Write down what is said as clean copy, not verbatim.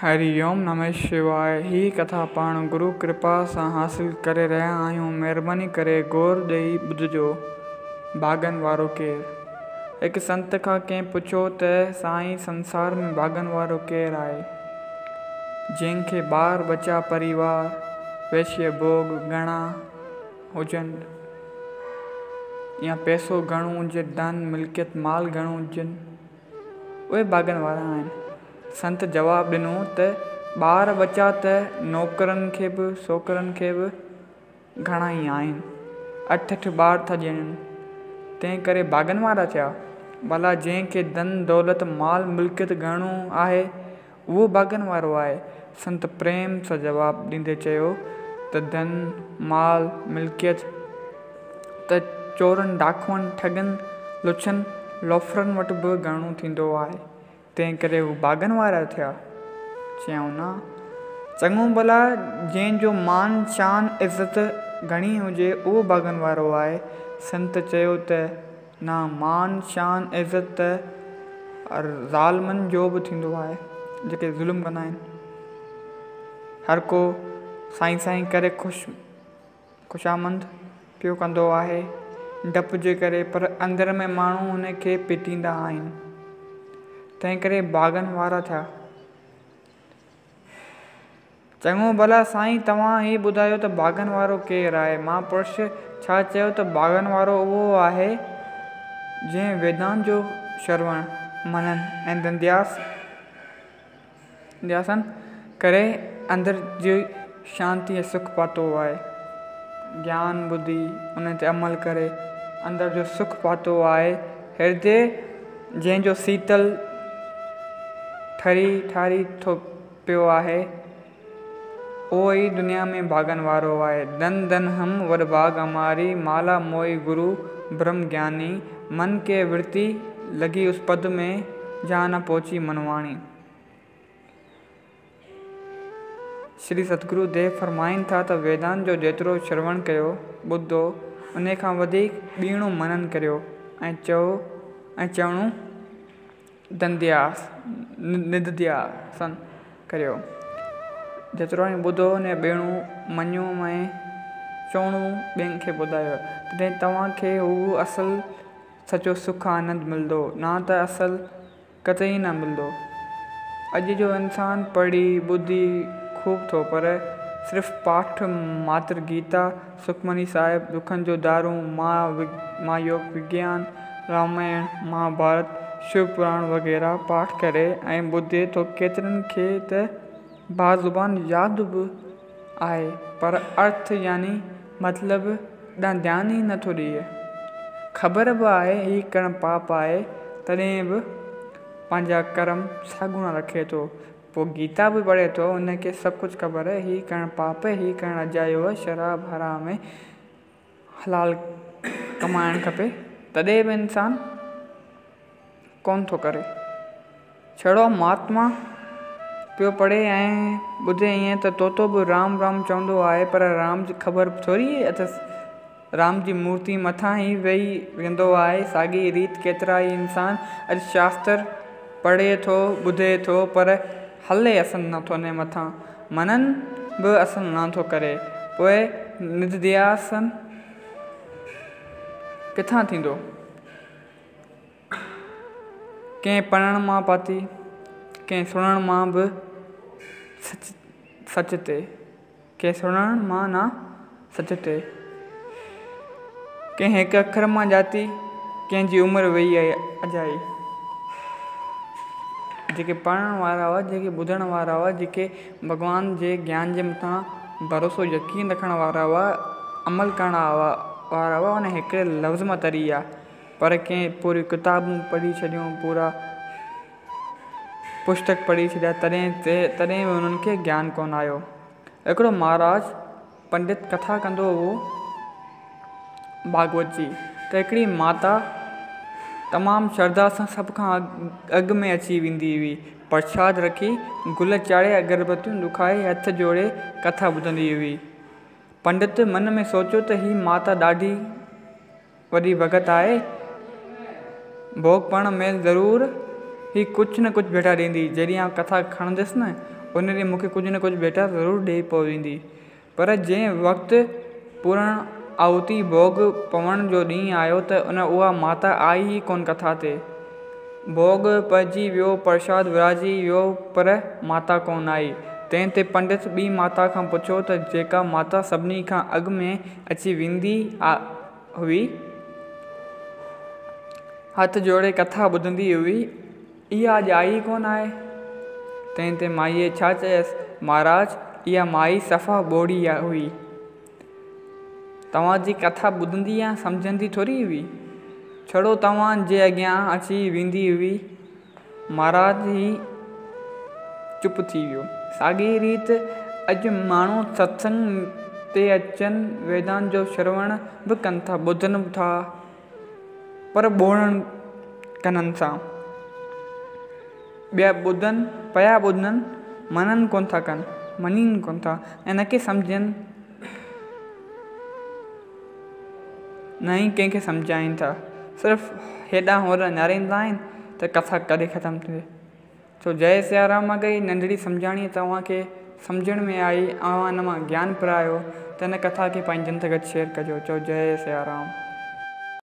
هري اوم نمه شواء هي ڪٿا پاڻ گرو ڪرپا سان حاصل ڪري رهيا آهيون مهرباني ڪري غور ڏئي ٻڌجو. ڀاڳن وارو ڪير؟ هڪ سنت کان ڪنهن پڇيو ته سائين سنسار ۾ ڀاڳن وارو ڪير آهي؟ جنهن کي ٻار ٻچا پريوار، وشيه ڀوڳ گهڻا هجن يا پئسو گهڻو هجي، ڌن، ملڪيت، مال گهڻو هجن. اهي ڀاڳن وارا آهن. سنت جواب ڏنو ته ٻار ٻچا ته نوڪرن کي به سوڪرن کي به گهڻا ئي آهن. اٺ اٺ ٻار ٿا ڄڻين. تنهن ڪري ڀاڳن وارا ٿيا. ڀلا جنهن کي ڌن دولت مال ملڪيت گهڻو آهي اهو ڀاڳن وارو آهي. سنت پريم سان جواب ڏيندي چيو ته ڌن، مال، ملڪيت ته چورن، ڊاڪوئن، ٺڳن، لچن، لوفرن وٽ به گهڻو ٿيندو آهي، تنهن ڪري هو ڀاڳن وارا ٿيا؟ چيائون نه. چڱو ڀلا جنهن جو مان شان عزت گهڻي هجي اهو ڀاڳن وارو آهي؟ سنت چيو ته نه مان شان عزت ته ظالمن جو به ٿيندو آهي جيڪي ظلم ڪندا آهن. هر ڪو سائين سائين ڪري خوش خوشامند پيو ڪندو آهي ڊپ جي ڪري پر اندر ۾ ماڻهو هن کي پٽيندا آهن تنهن ڪري ڀاڳن وارا ٿيا. چڱو ڀلا سائين توهان هي ٻڌايو ته ڀاڳن وارو ڪير آهي؟ مهاپرش ڇا چيو ته ڀاڳن وارو اهو آهي جنهن ويدانت جو شروڻ، منن ۽ ندياسن ڪري اندر جي شانتي ۽ سک پاتو آهي. گيان ٻڌي ان تي عمل ڪري اندر جو سک پاتو آهي. هردي جنهن جو سيتل ٺري ٺاري ٿو پيو آهي، اهو ئي دنيا ۾ ڀاڳن وارو آهي. ڌن ڌن هم وڏ ڀاڳ هماري، مالا موئي گرو برهم گياني، من ڪي ورتي لڳي اس پد ۾، جهان نه پهچي منواڻي. شري ستگرو ديو فرمائن ٿا ته ويدانت جو جيترو شروڻ ڪيو، ٻڌو، انهي کان وڌيڪ ٻيڻو منن ڪريو ۽ چئو ۽ چئڻو دندياس، نددياسن، ڪريو. جيترو اوهين ٻڌو ان جو ٻيڻو مڃيو ۽ چوڻو ٻين کي ٻڌايو، تڏهن توهان کي هو اصل سچو سک آنند ملندو، نه ته اصل قطعي نه ملندو. اڄ جو انسان پڙهي ٻڌي خوب ٿو پر صرف پاٺ ماتر گيتا، سکمني صاحب، دکن جو دارون، مها يوگ وگيان، رامائڻ، مهاڀارت، شو پراڻ وغيره پاٺ ڪري ۽ ٻڌي ٿو ڪيترن کي ته بازبان ياد به آهي پر ارٿ يعني مطلب ڏانهن ڌيان ئي نٿو ڏئي. خبر به آهي هي ڪرڻ پاپ آهي تڏهن به پنهنجا ڪرم ساڳوڻا رکي ٿو. پوء گيتا به پڙهي ٿو ان کي سڀ ڪجهه خبر آهي هي ڪرڻ پاپ آهي هي ڪرڻ اجايو آهي شراب حرام آهي حلال ڪمائڻ کپي تڏهن به انسان ڪونه ٿو ڪري. ڇڙو مهاتما پيو پڙهي ۽ ٻڌي ائين ته طوطو به رام رام چوندو آهي پر رام جي خبر ٿوري اٿس. رام جي مورتي مٿان ئي ويهي ويندو آهي. ساڳي ريت ڪيترا ئي انسان اڄ شاستر پڙهي ٿو ٻڌي ٿو پر هلي اصل نه ٿو ان مٿان منن به اصل نه ٿو ڪري پوء نددياسن ڪٿان ٿيندو؟ ڪنهن پڙهڻ مان پاتي، ڪنهن سڻڻ مان به سچ سچ تي، ڪنهن سڻڻ مان نه سچ تي، ڪنهن هڪ اکر مان ڄاتي، ڪنهن جي عمر وئي آهي اجائي. جيڪي پڙهڻ وارا هئا، جيڪي ٻڌڻ وارا هئا، جيڪي ڀڳوان جي گيان جي مٿان ڀروسو يقين رکڻ وارا هئا، عمل ڪرڻ وارا هئا، ان هڪڙي لفظ مان تري ويا. پر ڪنهن پوريون ڪتابون پڙهي ڇڏيون، پورا پستڪ پڙهي ڇڏيا، تڏهن تڏهن به انهن کي گيان ڪونه آيو. هڪڙو مهاراج پنڊت ڪٿا ڪندو هو ڀاڳوت جي ته هڪڙي ماتا تمام شرڌا سان سڀ کان اڳ ۾ اچي ويندي هئي. پرشاد رکي، گل چاڙهي، اگربتيون دکائي، هٿ جوڙي ڪٿا ٻڌندي هئي. پنڊت من ۾ سوچيو ته هي ماتا ڏاڍي وڏي ڀڳت آهي، ڀوڳ پڙهڻ مهل ضرور هي ڪجهه نه ڪجهه ڀيٽا ڏيندي. جڏهن آئون ڪٿا کڻندس نه، ان ڏينهن مون کي ڪجهه نه ڪجهه ڀيٽا ضرور ڏيئي پوء ويندي. پر جنهن وقت پورڻ آهوتي ڀوڳ پوڻ جو ڏينهن آيو ته ان اها ماتا آئي ئي ڪونه ڪٿا تي. ڀوڳ پئجي ويو، پرشاد ورهائجي ويو پر ماتا ڪونه آئي. تنهن تي پنڊت ٻي ماتا کان پڇيو ته جيڪا ماتا سڀني کان اڳ ۾ اچي ويندي هئي، هٿ جوڙي ڪٿا ٻڌندي هئي، اها اڄ آئي ئي ڪونه آهي؟ تنهن تي مائيء ڇا چيس، مهاراج! اها مائي صفا ٻوڙي هئي. توهان جي ڪٿا ٻڌندي يا سمجهندي ٿوري هئي. ڇڙو توهان جي اڳيان اچي ويندي هئي. مهاراج ئي چپ ٿي ويو. ساڳيء ريت اڄ ماڻهو ستسنگ تي اچن، ويدانت جو شروڻ به ڪن ٿا، ٻڌن به ٿا، پر ٻوڙن ڪنن سان. ٻيا ٻڌن پيا ٻڌن، منن ڪونه ٿا ڪن، مڃين ڪونه ٿا ۽ نه ڪي سمجهن، نه ئي ڪنهن کي سمجهائين ٿا. صرف هيڏانهن هوڏانهن نهاريندا آهن ته ڪٿا ڪڏهن ختم ٿئي. سو جئي سيارام اگر هي ننڍڙي سمجهاڻي توهان کي سمجهڻ ۾ آئي اوهان ان مان گيان پرايو ته هن ڪٿا کي پنهنجن سان گڏ شيئر ڪجو. چئو جئي سيارام.